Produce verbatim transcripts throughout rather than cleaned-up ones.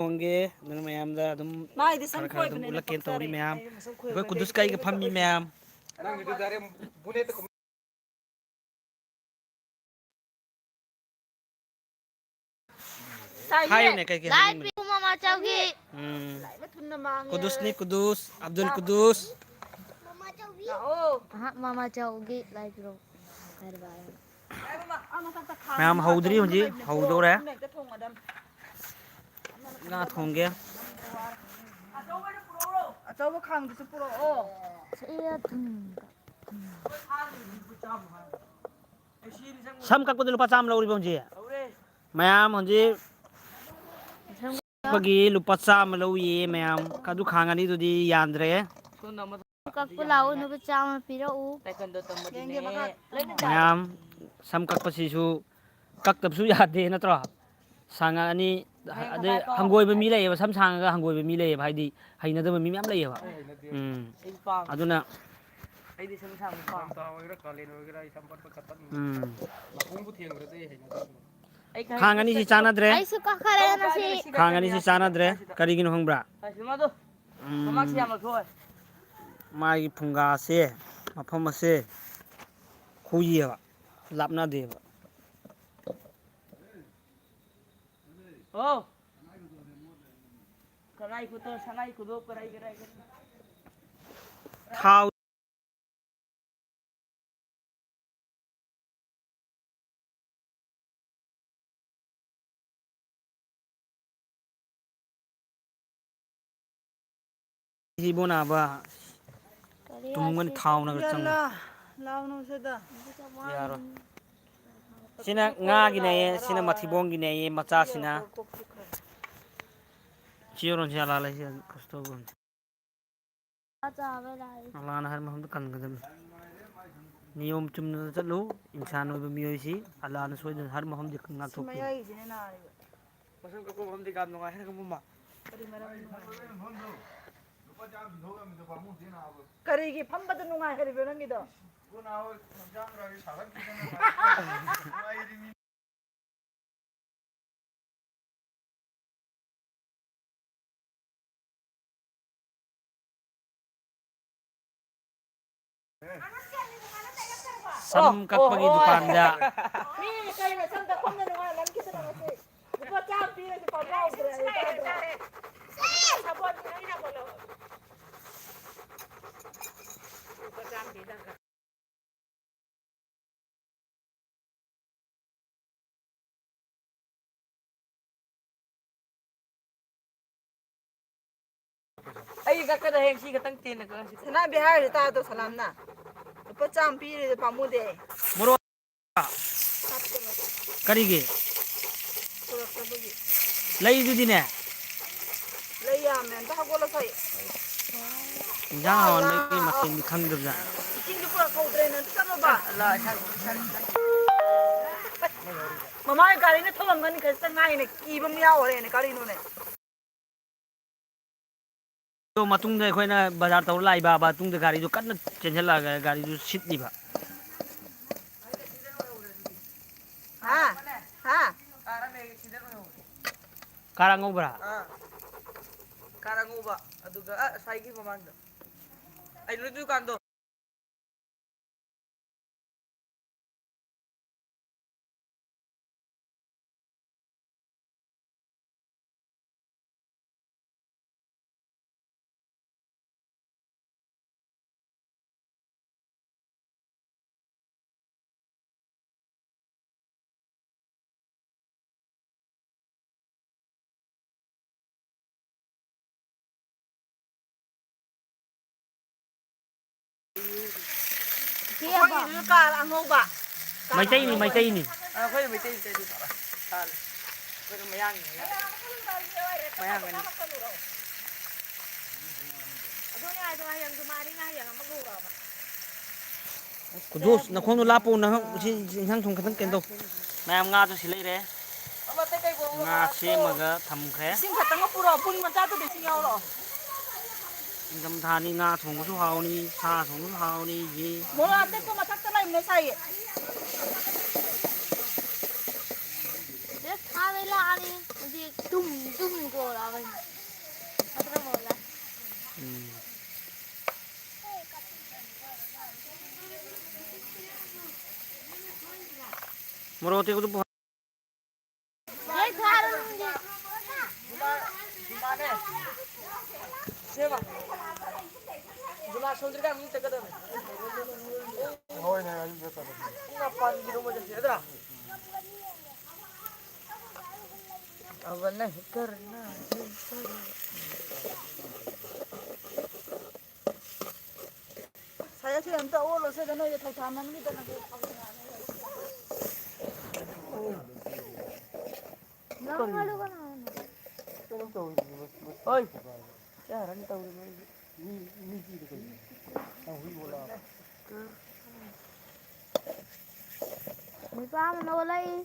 ꯊꯣꯡꯒꯦ꯫ ꯑꯗꯨꯅ ꯃꯌꯥꯝꯗ ꯑꯗꯨꯝ ꯃꯥꯏꯗꯤ ꯁꯝ ꯈꯔ ꯈꯔ ꯑꯗꯨꯝ ꯈꯣꯏꯕꯅꯤꯅ ꯎꯠꯂꯛꯀꯦꯅ ꯇꯧꯔꯤ ꯄꯛꯆꯔꯦ꯫ ꯃꯌꯥꯝ꯫ ꯑꯩ ꯃꯁꯝ ꯈꯣꯏꯕ ꯑꯩꯈꯣꯏ ꯀꯨꯗꯨꯁ ꯀꯩꯒ ꯐꯝꯃꯤ ꯃꯌꯥꯝ꯫ ꯅꯪꯒꯤꯗꯨ ꯗꯥꯏꯔꯦꯛ ꯕꯨꯂꯦꯠꯇ ꯀꯨꯝ- ꯍꯥꯏꯌꯨꯅꯦ, ꯀꯩ ꯀꯩ ꯂꯥꯏ ꯍꯥꯏꯅꯤꯡꯕꯅꯣ? ꯄꯤꯌꯨ ꯃꯃꯥ ꯆꯥꯎꯒꯤ꯫ ꯎꯝ꯫ ꯂꯥꯏ ꯃꯊꯨꯟꯅ ꯃꯥꯡꯉꯦ꯫ ꯀꯨꯗꯨꯁꯅꯤ ꯀꯨꯗꯨꯁ, ꯑꯕꯗꯨꯜ ꯀꯨꯗꯨꯁ꯫ ꯂꯥꯛꯑꯣ꯫ ꯑꯍ, ꯃꯃꯥ ꯆꯥꯎꯒꯤ ꯂꯥꯏ ꯄꯤꯔꯛꯑꯣ꯫ ꯃꯌꯥꯝ ꯍꯧꯗ꯭ꯔꯤ, ꯍꯧꯖꯤꯛ ꯍꯧꯗꯧꯔꯦ꯫ ꯉꯥ ꯊꯣꯡꯒꯦ꯫ ꯑꯆꯧꯕ ꯈꯥꯡꯗꯨꯁꯨ ꯄꯨꯔꯛꯑꯣ꯫ ꯁꯝ ꯀꯛꯄꯗ ꯂꯨꯄꯥ ꯆꯥꯝꯃ ꯂꯧꯔꯤꯕ ꯍꯧꯖꯤꯛ꯫ ꯃꯌꯥꯝ ꯍꯧꯖꯤꯛ ꯀꯛꯄꯒꯤ ꯂꯨꯄꯥ ꯆꯥꯝꯃ ꯂꯧꯏꯌꯦ ꯃꯌꯥꯝ꯫ ꯑꯗꯨ ꯈꯥꯡ ꯑꯅꯤꯗꯨꯗꯤ ꯌꯥꯟꯗ꯭ꯔꯦ꯫ ꯀꯛꯄ ꯂꯥꯛꯑꯣ, ꯅꯨꯄꯥ ꯆꯥꯝꯃ ꯄꯤꯔꯛꯎ꯫ ꯃꯌꯥꯝ ꯁꯝ ꯀꯛꯄꯁꯤꯁꯨ ꯀꯛꯇꯕꯁꯨ ꯌꯥꯗꯦ ꯅꯠꯇ꯭ꯔꯣ? ꯁꯥꯡꯉꯛꯑꯅꯤ꯫ ꯑꯗꯩ ꯍꯪꯒꯣꯏꯕ ꯃꯤ ꯂꯩꯌꯦꯕ, ꯁꯝ ꯁꯥꯡꯉꯒ ꯍꯪꯒꯣꯏꯕ ꯃꯤ ꯂꯩꯌꯦꯕ, ꯍꯥꯏꯗꯤ ꯍꯩꯅꯗꯕ ꯃꯤ ꯃꯌꯥꯝ ꯂꯩꯌꯦꯕ꯫ ꯎꯝ꯫ ꯑꯗꯨꯅ ꯑꯣꯏꯒꯦꯔꯥ, ꯀꯥꯂꯦꯟ ꯑꯣꯏꯒꯦꯔꯥ, ꯑꯩ ꯁꯝ ꯄꯠꯄ ꯀꯠꯄ ꯎꯝ꯫ ꯃꯈꯣꯡꯕꯨ ꯊꯦꯡꯈ꯭ꯔꯗꯤ ꯑꯩ ꯍꯩꯅꯗꯕꯅꯦ꯫ ꯈꯥꯡ ꯑꯅꯤꯁꯤ ꯆꯥꯟꯅꯗ꯭ꯔꯦ꯫ ꯑꯩꯁꯨ ꯀꯛꯈꯔꯦ ꯉꯁꯤ꯫ ꯈꯥꯡ ꯑꯅꯤꯁꯤ ꯆꯥꯟꯅꯗ꯭ꯔꯦ꯫ ꯀꯔꯤꯒꯤꯅꯣ ꯈꯪꯕ꯭ꯔꯥ? ꯎꯝ꯫ ꯃꯥꯒꯤ ꯐꯨꯡꯒꯥꯁꯦ, ꯃꯐꯝ ꯑꯁꯦ ꯈꯨꯏꯌꯦꯕ, ꯂꯥꯞꯅꯗꯦꯕ꯫ ꯑꯣ꯫ ꯀꯔꯥꯏ ꯈꯨꯗꯣ, ꯁꯉꯥꯏ ꯈꯨꯗꯣ, ꯀꯔꯥꯏ, ꯀꯔꯥꯏ, ꯀꯔꯥꯏ꯫ ꯊꯥꯎ꯫ ꯁꯤꯕꯣ ꯅꯥꯕ꯫ ꯀꯔꯤ ꯇꯨꯝꯒꯅꯤ ꯍꯥꯏꯁꯤ? ꯊꯥꯎꯅꯒ ꯆꯪꯉꯨ꯫ ꯌꯥꯔꯣꯏ꯫ ꯁꯤꯅ ꯉꯥꯒꯤꯅꯦꯌꯦ, ꯁꯤꯅ ꯃꯊꯤꯕꯣꯡꯒꯤꯅꯦꯌꯦ, ꯃꯆꯥꯁꯤꯅ꯫ ꯁꯤ ꯌꯧꯔꯣ, ꯁꯤ ꯑꯂꯥ ꯂꯩꯁꯤ, ꯀꯩꯁꯨ ꯇꯧꯔꯣꯏ꯫ ꯆꯥꯕ ꯂꯥꯛꯏ꯫ ꯑꯂꯥꯅ ꯍꯥꯏꯕ ꯃꯐꯝꯗ ꯀꯟꯒꯗꯕꯅꯤ꯫ ꯅꯤꯌꯣꯝ ꯆꯨꯝꯅ ꯆꯠꯂꯨ, ꯏꯟꯁꯥꯟ ꯑꯣꯏꯕ ꯃꯤꯑꯣꯏꯁꯤ ꯑꯂꯥꯅ ꯁꯣꯏꯗꯅ ꯍꯥꯏꯕ ꯃꯐꯝꯗꯤ ꯉꯥꯛꯊꯣꯛꯄꯤꯌꯨ꯫ ꯃꯁꯝ ꯀꯛꯄ ꯃꯐꯝꯗꯤ ꯌꯥꯝ ꯅꯨꯡꯉꯥꯏ ꯍꯥꯏꯔꯒ ꯃꯃꯥ꯫ ꯀꯔꯤ ꯃꯔꯝꯒꯤꯅꯣ? ꯀꯔꯤꯒꯤ ꯐꯝꯕꯗ ꯅꯨꯡꯉꯥꯏ ꯍꯥꯏꯔꯤꯕ꯭ꯔꯣ ꯅꯪꯒꯤꯗꯣ? ꯁꯝ ꯀꯛꯄꯒꯤ ꯗꯨꯀꯥꯟꯗ꯫ ꯃꯤ ꯀꯩꯅꯣ ꯁꯝ ꯀꯛꯐꯝꯗ ꯅꯨꯡꯉꯥꯏꯃꯟꯈꯤꯗꯅ ꯉꯁꯤ꯫ ꯂꯨꯄꯥ ꯆꯥꯝꯃ ꯄꯤꯔꯁꯨ ꯄꯥꯎ ꯌꯥꯎꯗ꯭ꯔꯦ꯫ ꯁꯥꯄꯣꯟ ꯑꯩꯅ ꯀꯣꯜꯂꯣ꯫ ꯂꯨꯄꯥ ꯆꯥꯝꯃ ꯄꯤꯗꯪ ꯀꯛ꯫ ꯑꯩ ꯀꯛꯀꯗ ꯍꯌꯦꯡ ꯁꯤ ꯈꯛꯇꯪ ꯇꯦꯟꯅ ꯀꯛꯑꯁꯤ꯫ ꯁꯅꯥ ꯕꯤꯍꯥꯔꯗ ꯇꯥꯗꯣ ꯁꯂꯥꯝꯅ꯫ ꯂꯨꯄꯥ ꯆꯥꯝꯃ ꯄꯤꯔꯤꯗꯣ ꯄꯥꯝꯃꯨꯗꯦ꯫ ꯃꯣꯔꯣꯛ꯫ ꯀꯔꯤꯒꯤ? ꯄꯨꯔꯛꯇꯕꯒꯤ꯫ ꯂꯩꯗꯨꯗꯤꯅꯦ꯫ ꯂꯩ ꯌꯥꯝꯃꯦ꯫ ꯑꯝꯇ ꯍꯧꯒꯠꯂꯣ ꯁꯥꯏ꯫ ꯏꯟꯖꯥꯡ ꯍꯥꯎꯍꯟꯕꯒꯤ ꯃꯊꯦꯜꯗꯤ ꯈꯪꯗꯕꯖꯥꯠꯅꯤ꯫ ꯏꯁꯤꯡꯁꯨ ꯄꯨꯔꯛꯍꯧꯗ꯭ꯔꯦ꯫ ꯅꯪ ꯆꯠꯂꯣꯕ꯫ ꯃꯃꯥꯒꯤ ꯒꯥꯔꯤꯅ ꯊꯧꯔꯝꯒꯅꯤ ꯈꯖꯤꯛꯇ ꯉꯥꯏꯅꯦ꯫ ꯀꯤꯕ ꯑꯃ ꯌꯥꯎꯔꯦꯅꯦ꯫ ꯀꯔꯤꯅꯣꯅꯦ? ꯑꯗꯣ ꯃꯇꯨꯡꯗ ꯑꯩꯈꯣꯏꯅ ꯕꯖꯥꯔ ꯇꯧꯔ ꯂꯥꯛꯏꯕ ꯃꯇꯨꯡꯗ ꯒꯥꯔꯤꯗꯨ ꯀꯟꯅ ꯆꯦꯟꯁꯤꯜꯂꯛꯑꯒ ꯒꯥꯔꯤꯗꯨ ꯁꯤꯠꯂꯤꯕ꯫ ꯍꯥ? ꯍꯥ? ꯀꯥꯔ ꯑꯉꯧꯕꯔꯥ? ꯑꯥ꯫ ꯀꯥꯔ ꯑꯉꯧꯕ꯫ ꯑꯗꯨꯒ, ꯑ, ꯉꯁꯥꯏꯒꯤ ꯃꯃꯥꯡꯗ꯫ ꯑꯩ ꯂꯣꯏ ꯗꯨꯀꯥꯟꯗꯣ꯫ ꯑꯩꯈꯣꯏꯒꯤꯗꯨꯅ ꯀꯥꯔ ꯑꯉꯧꯕ꯫ ꯃꯩꯇꯩꯅꯤ, ꯃꯩꯇꯩꯅꯤ꯫ ꯑ, ꯑꯩꯈꯣꯏꯅ ꯃꯩꯇꯩ ꯅꯠꯇꯦ ꯑꯗꯨꯗꯤ꯫ ꯀꯥꯔ꯫ ꯑꯩꯈꯣꯏꯅ ꯃꯌꯥꯡꯅꯤ, ꯃꯌꯥꯡ꯫ ꯃꯌꯥꯡ ꯑꯅꯤ꯫ ꯑꯗꯨꯅꯦ ꯍꯥꯏꯗꯣ, ꯍꯌꯦꯡꯁꯨ ꯃꯥꯅꯤꯅ ꯍꯌꯦꯡ ꯑꯃ ꯂꯧꯔꯕ꯫ ꯀꯨꯗꯨꯁ, ꯅꯈꯣꯡꯗꯣ ꯂꯥꯞꯄꯣ, ꯅꯪ ꯁꯤ ꯏꯟꯁꯥꯡ ꯊꯣꯡ ꯈꯛꯇꯪ ꯀꯩꯅꯣ ꯇꯧ꯫ ꯃꯌꯥꯝ ꯉꯥꯗꯨ ꯁꯤ ꯂꯩꯔꯦ꯫ ꯉꯥ ꯁꯦꯝꯃꯒ ꯊꯝꯈ꯭ꯔꯦ꯫ ꯏꯁꯤꯡ ꯈꯛꯇꯪꯒ ꯄꯨꯔꯛꯑꯣ, ꯄꯨꯟ ꯃꯆꯥꯗꯨꯗ ꯏꯁꯤꯡ ꯌꯥꯎꯔꯛꯑꯣ꯫ ꯅꯤꯡꯊꯝꯊꯥꯅꯤ, ꯉꯥ ꯊꯣꯡꯕꯁꯨ ꯍꯥꯎꯅꯤ, ꯁꯥ ꯊꯣꯡꯕꯁꯨ ꯍꯥꯎꯅꯤ, ꯌꯦ꯫ ꯃꯣꯔꯣꯛ ꯑꯇꯦꯛꯄ ꯃꯊꯛꯇ ꯂꯩꯕꯅꯦ ꯁꯥꯏꯌꯦ꯫ ꯑꯦ, ꯁꯥꯕꯩ ꯂꯥꯛꯑꯅꯤ꯫ ꯍꯧꯖꯤꯛ ꯇꯨꯝ, ꯇꯨꯝ ꯀꯣꯔꯥꯕꯅꯤ꯫ ꯅꯠꯇ꯭ꯔ ꯃꯣꯔꯣꯛ ꯂꯥꯛ꯫ ꯎꯝ꯫ ꯃꯣꯔꯣꯛ ꯑꯇꯦꯛꯄꯗꯨ ꯄꯨ- ꯍꯣꯏꯅꯦ, ꯑꯩ ꯆꯠꯇꯕꯅꯤ꯫ ꯄꯨꯡ ꯃꯥꯄꯟꯒꯤꯗꯣ ꯃꯣꯏ ꯆꯠꯁꯦ ꯅꯠꯇ꯭ꯔꯥ? ꯑꯕꯅ ꯍꯤꯀꯔꯅ ꯍꯤꯀꯔ꯫ ꯁꯥꯏ ꯑꯁꯤ ꯑꯝꯇ ꯑꯣꯜꯂꯣꯁꯦ, ꯅꯣꯏꯗ ꯊꯧꯁꯥ ꯃꯟꯈꯤꯗꯅ꯫ ꯅꯪ ꯑꯗꯨ ꯀꯅꯥꯅꯣ? ꯀꯩꯅꯣ ꯇꯧꯔꯤꯁꯤꯕꯣ? ꯍꯣꯏ꯫ ꯆꯥꯔꯅꯤ ꯇꯧꯔꯤꯕ ꯑꯩꯁꯦ꯫ ꯃꯤ, ꯃꯤ ꯄꯤꯗ ꯀꯩꯅꯣ? ꯅꯪ ꯍꯨꯏ ꯑꯣꯜꯂꯛꯑꯕ? ꯅꯨꯄꯥ ꯑꯃꯅ ꯑꯣꯜꯂꯛꯏ꯫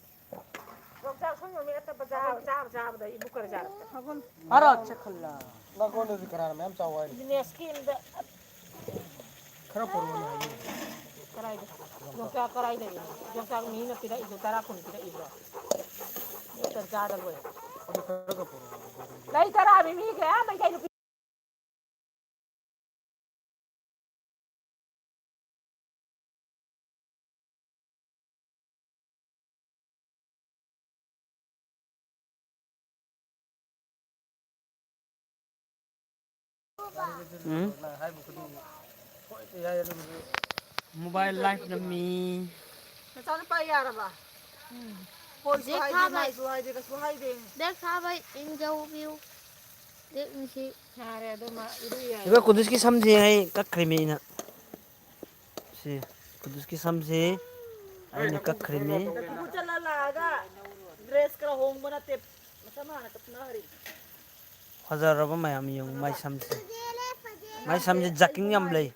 ꯌꯣꯡꯆꯥꯛ ꯁꯨꯝ ꯌꯣꯝꯃꯤ ꯅꯠꯇꯕ ꯆꯥ-, ꯆꯥꯕ ꯆꯥꯕꯗ ꯏꯕꯨꯛ ꯈꯔ ꯆꯥꯔꯛꯇ꯫ ꯐꯥꯔꯣ, ꯆꯠꯈꯜꯂ꯫ ꯅꯪꯉꯣꯟꯗꯗꯤ ꯀꯅꯥꯅ ꯃꯌꯥꯝ ꯆꯥꯎ ꯍꯥꯏꯅꯣ? ꯕꯤꯖꯤꯅꯦꯁꯀꯤ ꯑꯝꯇ ꯈꯔ ꯄꯨꯔꯛꯑꯣꯅꯦ ꯍꯥꯏꯕꯤꯌꯨ꯫ ꯀꯔꯥꯏꯗ? ꯌꯣꯡꯆꯥꯛ ꯀꯔꯥꯏꯗꯒꯤꯅꯣ? ꯌꯣꯡꯆꯥꯛ ꯃꯤꯅ ꯄꯤꯔꯛꯏꯗꯣ ꯇꯔꯥ ꯀꯨꯟ ꯄꯤꯔꯛꯏꯕ꯭ꯔꯣ? ꯍꯦꯛꯇ ꯆꯥꯗ ꯂꯣꯏꯔꯦ꯫ ꯑꯗꯨ ꯈꯔ ꯈꯔ ꯄꯨꯔꯛꯑꯣ꯫ ꯂꯩ ꯇꯔꯥ ꯃꯤ ꯃꯤ ꯀꯌꯥ ꯃꯩꯇꯩ ꯅꯨꯄꯤ ꯎꯝ? Mobile life ꯅꯝꯃꯤ꯫ ꯅꯆꯥꯅꯨꯄꯥ ꯌꯥꯔꯕ? ꯍꯣꯏꯁꯨ ꯍꯥꯏꯗꯦ, ꯃꯥꯏꯁꯨ ꯍꯥꯏꯗꯦ, ꯀꯩꯁꯨ ꯍꯥꯏꯗꯦ꯫ ꯕꯦꯛ ꯊꯥꯕꯩ ꯏꯟꯖꯧꯕꯤꯌꯨ꯫ ꯕꯦꯛ ꯃꯤꯁꯤ꯫ ꯌꯥꯔꯦ, ꯑꯗꯨꯃ ꯏꯔꯨ ꯌꯥꯏ꯫ ꯏꯕꯣ, ꯀꯨꯗꯨꯁꯀꯤ ꯁꯝꯁꯦ ꯑꯩ ꯀꯛꯈ꯭ꯔꯤꯃꯤ ꯑꯩꯅ꯫ ꯁꯤ ꯀꯨꯗꯨꯁꯀꯤ ꯁꯝꯁꯤ ꯑꯩꯅ ꯀꯛꯈ꯭ꯔꯤꯃꯤ꯫ ꯅꯀꯨ ꯆꯠꯂ ꯂꯥꯛꯑꯒ ꯗ꯭ꯔꯦꯁ ꯈꯔ ꯍꯣꯡꯕ ꯅꯠꯇꯦ, ꯃꯁꯝ ꯍꯥꯟꯅ ꯀꯛꯅꯈ꯭ꯔꯤ꯫ ꯐꯖꯔꯕ ꯃꯌꯥꯝ ꯌꯦꯡꯉꯨ, ꯃꯥꯏ ꯁꯝꯁꯦ꯫ ꯃꯥꯏ ꯁꯝꯁꯦ ꯖꯥꯀꯤꯡ ꯌꯥꯝ ꯂꯩ꯫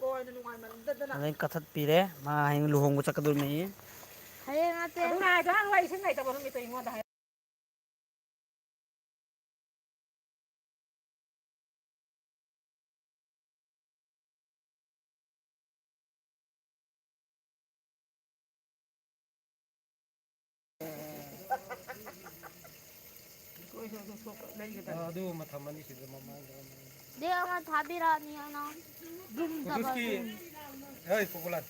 ꯑꯗꯩ ꯀꯛꯊꯠꯄꯤꯔꯦ꯫ ꯃꯥ ꯍꯌꯦꯡ ꯂꯨꯍꯣꯡꯕ ꯆꯠꯀꯗꯣꯏꯅꯤ꯫ ꯍꯌꯦꯡ ꯅꯠꯇꯦ꯫ ꯑꯗꯨꯅ ꯍꯥꯏꯗꯣ ꯅꯪ ꯂꯩ ꯏꯁꯤꯡ ꯂꯩꯇꯕ ꯅꯨꯃꯤꯠꯇꯣ ꯑꯩꯉꯣꯟꯗ ꯍꯥꯏ꯫ ꯑꯗꯨ ꯑꯃ ꯊꯝꯃꯅꯤ ꯁꯤꯗ ꯃꯃꯥꯡꯗ꯫ ꯗꯦ ꯑꯃ ꯊꯥꯕꯤꯔꯛꯑꯅꯤ ꯑꯅ꯫ ꯀꯨꯗꯨꯁꯀꯤ, ꯍꯩ, ꯄꯣꯄꯨꯂꯔ꯫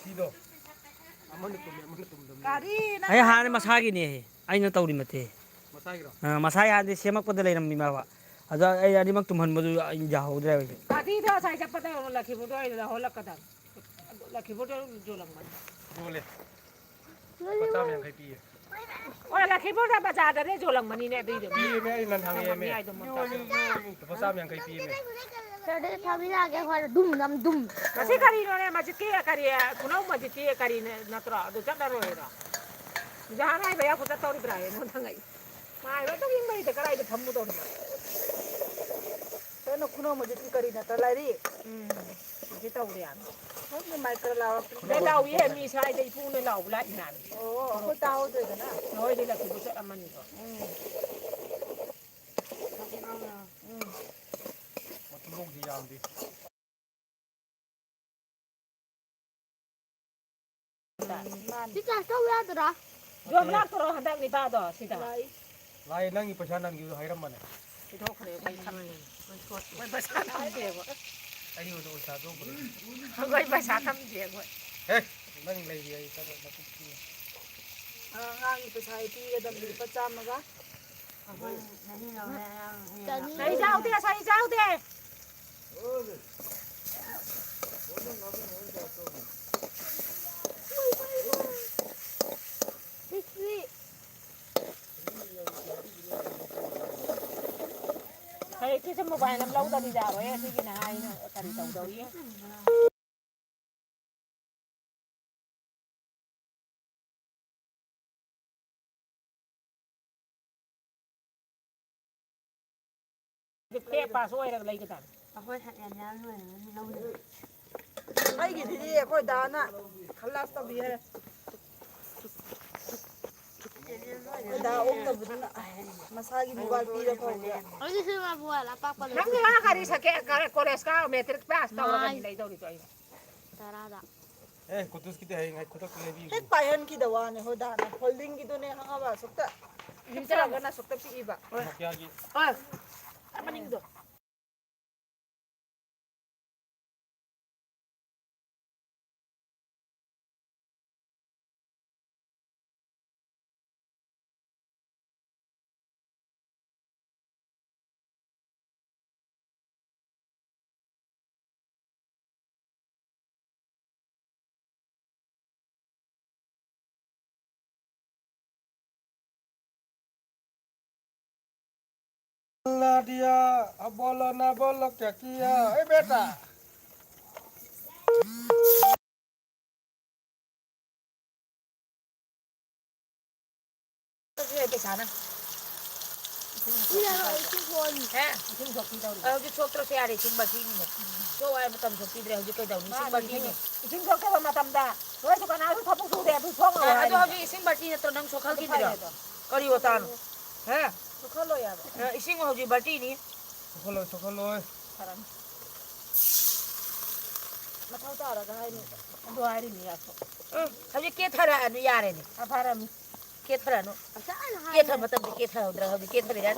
ꯁꯤꯗꯣ꯫ ꯑꯃꯅ ꯇꯨꯝꯃꯦ, ꯑꯃꯅ ꯇꯨꯝꯗꯕꯅꯤ꯫ ꯀꯔꯤ ꯅꯪ ꯑꯩ ꯍꯥꯟꯅ ꯍꯥꯏꯗꯣ? ꯃꯁꯥꯒꯤꯅꯦ꯫ ꯑꯩꯅ ꯇꯧꯔꯤ ꯃꯇꯦ꯫ ꯃꯁꯥꯒꯤꯔꯣ? ꯑ, ꯃꯁꯥꯒꯤ ꯍꯥꯟꯅꯗꯤ ꯁꯦꯝꯃꯛꯄꯗ ꯂꯩꯔꯝꯃꯤꯕ꯫ ꯑꯗꯣ ꯑꯩ ꯑꯅꯤꯃꯛ ꯇꯨꯝꯍꯟꯕꯗꯨ ꯑꯩ ꯌꯥꯍꯧꯗ꯭ꯔꯦ ꯍꯧꯖꯤꯛ꯫ ꯀꯥꯗꯤꯗꯣ ꯉꯁꯥꯏ ꯆꯠꯄꯗ ꯂꯛꯈꯤꯕꯨꯗꯣ ꯑꯩꯅ ꯂꯧꯍꯜꯂꯛꯀꯗꯕꯅꯤ꯫ ꯂꯛꯈꯤꯕꯨꯗꯣ ꯌꯣꯜꯂꯝꯒꯅꯤ꯫ ꯌꯣꯜꯂꯦ꯫ ꯂꯨꯄꯥ ꯆꯥꯝ ꯌꯥꯡꯈꯩ ꯄꯤꯌꯦ꯫ ꯑꯣ, ꯂꯛꯈꯤꯕꯨꯗ ꯕꯖꯥꯔꯗꯅꯦ ꯌꯣꯜꯂꯝꯒꯅꯤꯅꯦ ꯑꯗꯨꯏꯗꯣ꯫ ꯄꯤꯌꯦꯃꯦ, ꯑꯩ ꯅꯍꯥꯟ ꯍꯪꯉꯛꯑꯦꯃꯦ꯫ ꯃꯌꯥꯏꯗꯣ ꯃꯣꯟꯇꯥ ꯌꯣꯜꯂꯦ, ꯌꯣꯜꯂꯦ꯫ ꯂꯨꯄꯥ ꯆꯥꯝ ꯌꯥꯡꯈꯩ ꯄꯤꯌꯦꯃꯦ꯫ ꯁꯤꯗꯩ ꯊꯥꯕꯤꯔꯛꯑꯒꯦ ꯍꯣꯏ, ꯗꯨꯝ ꯅꯝ ꯗꯨꯝ꯫ ꯃꯁꯤ ꯀꯔꯤꯅꯣꯅꯦ? ꯃꯁꯤꯀꯤ ꯀꯔꯤ, ꯈꯨꯅꯧ ꯃꯁꯤꯀꯤ ꯀꯔꯤꯅ ꯅꯠꯇ꯭ꯔꯣ? ꯑꯗꯨ ꯆꯠꯂꯔꯣꯏꯔꯣ? ꯖꯍꯥꯟ ꯍꯥꯏꯕ ꯌꯥꯎꯕ ꯆꯠꯇꯧꯔꯤꯕ꯭ꯔꯥ? ꯑꯩꯉꯣꯟꯗ ꯍꯪꯉꯛꯏ꯫ ꯃꯥꯏꯕ ꯑꯗꯨꯝ ꯌꯨꯝ ꯂꯩꯗ ꯀꯗꯥꯏꯗ ꯐꯝꯃꯨꯗꯧꯔꯤꯅꯣ? ꯀꯩꯅꯣ ꯈꯨꯅꯧ ꯃꯁꯤꯀꯤ ꯀꯔꯤ ꯅꯠꯇ꯭ꯔꯣ? ꯂꯥꯏꯔꯤꯛ? ꯎꯝ꯫ ꯁꯤ ꯇꯧꯔꯦ ꯌꯥꯝ꯫ ꯈꯪꯗꯦ, ꯃꯥꯏꯀ꯭ꯔ ꯂꯥꯎꯔꯛꯇ꯭ꯔꯦ꯫ ꯂꯥꯎꯏꯍꯦ, ꯃꯤ ꯁ꯭ꯋꯥꯏꯗ ꯏꯄꯨꯅ ꯂꯥꯎꯕ ꯂꯥꯛꯏ ꯃꯌꯥꯝ꯫ ꯑꯣ, ꯑꯩꯈꯣꯏ ꯇꯥꯍꯧꯗ꯭ꯔꯦꯗꯅ꯫ ꯅꯣꯏꯗꯤ ꯂꯛꯈꯤꯕꯨ ꯆꯠꯂꯝꯃꯅꯤꯀꯣ꯫ ꯎꯝ꯫ ꯎꯝ꯫ ꯃꯇꯨꯝꯕꯣꯡꯁꯤ ꯌꯥꯝꯗꯦ꯫ ꯃꯥꯅꯤ꯫ ꯁꯤ ꯆꯥꯔꯖ ꯇꯧ ꯌꯥꯗ꯭ꯔꯥ? ꯖꯣꯕ ꯂꯥꯛꯇ꯭ꯔꯣ ꯍꯟꯗꯛ ꯅꯤꯄꯥꯗꯣ ꯁꯤꯗ? ꯂꯥꯛꯏ꯫ ꯂꯥꯛꯑꯦ, ꯅꯪꯒꯤ ꯄꯩꯁꯥ ꯅꯪꯒꯤꯗꯣ ꯍꯥꯏꯔꯝꯕꯅꯦ꯫ ꯄꯤꯊꯣꯛꯈ꯭ꯔꯦ, ꯑꯩꯈꯣꯏ ꯊꯝꯃꯦ꯫ ꯑꯩꯈꯣꯏ ꯄꯩꯁꯥ ꯊꯝꯗꯦꯕ꯫ ꯑꯩ ꯑꯣꯏꯅ ꯑꯣꯏ ꯆꯥꯊꯣꯛꯈ꯭ꯔꯦ꯫ ꯑꯩꯈꯣꯏ ꯄꯩꯁꯥ ꯊꯝꯗꯦ ꯑꯩꯈꯣꯏ꯫ ꯍꯦ, ꯅꯪ ꯂꯩꯔꯤ ꯑꯩ ꯈꯔ ꯃꯀꯨꯞ ꯄꯤꯌꯨ꯫ ꯑꯉꯥꯡꯒꯤ ꯄꯩꯁꯥ ꯑꯩ ꯄꯤꯒꯗꯕꯅꯤ ꯂꯨꯄꯥ ꯆꯥꯝꯃꯒ꯫ ꯑꯩꯈꯣꯏ ꯆꯅꯤ ꯂꯧꯔꯦ, ꯑꯉꯥꯡ ꯑꯅꯤ ꯆꯅꯤ꯫ ꯂꯧꯔꯦ꯫ ꯑꯩ ꯆꯥꯎꯗꯦ, ꯑꯁ ꯑꯩ ꯆꯥꯎꯗꯦ꯫ ꯍꯧꯖꯤꯛꯀꯤꯁꯦ ꯃꯣꯕꯥꯏꯜ ꯑꯃ ꯂꯧꯗꯗꯤ ꯌꯥꯔꯣꯏ, ꯑꯗꯨꯒꯤꯅꯦ ꯑꯩꯅ ꯀꯔꯤ ꯇꯧꯗꯧꯔꯤ꯫ ꯇꯦꯞ ꯄꯥꯁ ꯑꯣꯏꯔꯒ ꯂꯩꯒꯗꯕꯅꯤ꯫ ꯑꯩꯈꯣꯏ ꯁꯦꯀꯦꯟ ꯍꯦꯟ ꯂꯣꯏꯔꯒꯗꯤ ꯂꯧꯗꯣꯏꯅꯤ꯫ ꯑꯩꯒꯤꯗꯨꯗꯤ ꯑꯩꯈꯣꯏ ꯗꯥꯅ ꯈꯂꯥꯁ ꯇꯧꯕꯤꯔꯦ꯫ ꯑꯩꯈꯣꯏ ꯗꯥ ꯑꯣꯛꯇꯕꯗꯨꯅ ꯃꯁꯥꯒꯤ ꯃꯣꯕꯥꯏꯜ ꯄꯤꯔ ꯐꯥꯎꯕ꯫ ꯑꯩꯒꯤꯁꯨ ꯃꯣꯕꯥꯏꯜ ꯑꯄꯥꯛꯄ ꯂꯩ꯫ ꯅꯪꯒꯤ ꯋꯥ ꯀꯔꯤ ꯁꯦꯀꯦꯟ, ꯀꯔꯤ ꯀꯣꯂꯦꯖ ꯀꯥ ꯃꯦꯇ꯭ꯔꯤꯛ ꯄꯥꯁ ꯇꯧꯔꯒꯅꯤ ꯃꯥꯏ꯫ ꯂꯩꯗꯧꯔꯤꯗꯣ ꯑꯩꯅ꯫ ꯇꯔꯥꯗ꯫ ꯑꯦ, ꯀꯨꯇꯨꯁꯀꯤꯗꯤ ꯍꯌꯦꯡ ꯑꯩ ꯈꯨꯗꯛꯇ ꯂꯩꯕꯤꯒꯦ꯫ ꯍꯦꯛ ꯄꯥꯏꯍꯟꯈꯤꯗ ꯋꯥꯅꯦ ꯍꯣꯏ ꯗꯥꯅ꯫ ꯐꯣꯜꯗꯤꯡꯒꯤꯗꯨꯅꯦ ꯈꯪꯉꯕ? ꯑꯁꯨꯛꯇ ꯍꯤꯞꯆꯔꯒꯅ ꯑꯁꯨꯛꯇ ꯄꯤꯛꯏꯕ꯫ ꯅꯣꯀꯤꯌꯥꯒꯤ꯫ ꯍꯣꯏ꯫ ꯑꯥ ꯃꯅꯤꯡꯗꯣ꯫ ला दिया, अब बोलो ना बोलो क्या किया, ए बेटा। ꯄꯩꯁꯥꯅ꯫ ꯄꯤꯔꯔꯣꯏ, ꯏꯁꯤꯡ ꯁꯣꯛꯑꯅꯤ꯫ ꯍꯦ? ꯏꯁꯤꯡ ꯁꯣꯛꯄꯤꯗꯧꯔꯤ꯫ ꯑ, ꯍꯧꯖꯤꯛ ꯁꯣꯛꯇ꯭ꯔꯁꯨ ꯌꯥꯔꯦ, ꯏꯁꯤꯡ ꯕꯥꯇꯤꯅꯤꯅ꯫ ꯁꯣꯛꯑꯣ ꯍꯥꯏꯕ ꯃꯇꯝ ꯁꯣꯛꯄꯤꯗ꯭ꯔꯦ, ꯍꯧꯖꯤꯛ ꯀꯩꯗꯧꯅꯤ? ꯏꯁꯤꯡ ꯃꯥꯅꯤ, ꯕꯥꯇꯤꯅꯤ꯫ ꯏꯁꯤꯡ, ꯏꯁꯤꯡ ꯁꯣꯛꯇꯕ ꯃꯇꯝꯗ ꯅꯣꯏꯁꯨ ꯀꯅꯥꯁꯨ ꯊꯕꯛ ꯁꯨꯗꯦ, ꯑꯗꯨ ꯁꯣꯛꯑꯣ ꯑ, ꯑꯗꯣ ꯍꯥꯏꯔꯤꯅꯦ꯫ ꯍꯧꯖꯤꯛ ꯏꯁꯤꯡ ꯕꯥꯇꯤ ꯅꯠꯇ꯭ꯔꯣ ꯅꯪ ꯁꯣꯛꯍꯜꯈꯤꯗꯣꯏꯔꯣ? ꯑꯗꯨ ꯐꯔꯦ ꯑꯗꯣ꯫ ꯀꯔꯤ ꯋꯥꯇꯥꯅꯣ? ꯍꯦ? ꯁꯣꯛꯍꯜꯂꯣꯏ ꯍꯥꯏꯕ꯫ ꯑ, ꯏꯁꯤꯡ ꯍꯧꯖꯤꯛ ꯕꯥꯇꯤꯅꯤ꯫ ꯁꯣꯛꯍꯜꯂꯣꯏ, ꯁꯣꯛꯍꯜꯂꯣꯏ꯫ ꯐꯔꯝ꯫ ꯃꯊꯧ ꯇꯥꯔꯒ ꯍꯥꯏꯅꯤ꯫ ꯑꯗꯨ ꯍꯥꯏꯔꯤꯅꯤ ꯌꯥꯊꯣꯛ꯫ ꯎꯝ, ꯍꯧꯖꯤꯛ ꯀꯦꯊꯔꯛꯑꯅꯨ ꯌꯥꯔꯦꯅꯦ꯫ ꯑ, ꯐꯔꯝ꯫ ꯀꯦꯊꯔꯛꯑꯅꯨ꯫ ꯉꯁꯥꯏꯅ ꯍꯥꯏꯔꯦ꯫ ꯀꯦꯊꯕ ꯃꯇꯝꯗ ꯀꯦꯊꯍꯧꯗ꯭ꯔꯥ ꯍꯧꯖꯤꯛ ꯀꯦꯊꯔꯤꯔꯥ?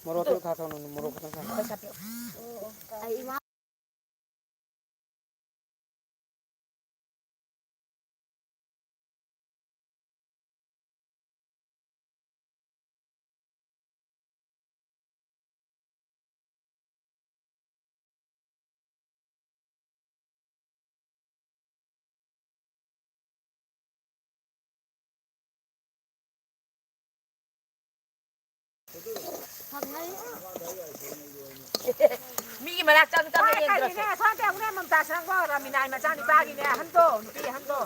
ꯃꯣꯔꯣꯛꯇꯨ ꯊꯥ ꯊꯧꯅꯨ, ꯃꯣꯔꯣꯛ ꯈꯛꯇꯪ ꯊꯥ꯫ ꯄꯩꯁꯥ ꯄꯤꯔꯛꯑꯣ꯫ ꯑꯣ, ꯑꯣ, ꯀꯥꯏ꯫ ꯑꯩ ꯏꯃꯥ ꯃꯤꯒꯤ ꯃꯅꯥꯛ ꯆꯪ ꯆꯪ ꯍꯣꯏ, ꯌꯦꯡꯗ꯭ꯔꯁꯨ꯫ ꯀꯩꯅꯣꯅꯦ, ꯁꯣꯝꯗ ꯌꯦꯡꯉꯨꯅꯦ, ꯃꯝꯇꯥꯖ ꯅꯪꯕꯣ, ꯔꯥꯃꯤꯅꯥꯒꯤ ꯃꯆꯥꯅꯤꯄꯥꯒꯤꯅꯦ, ꯑꯍꯟꯗꯣ, ꯅꯨꯄꯤ ꯑꯍꯟꯗꯣ꯫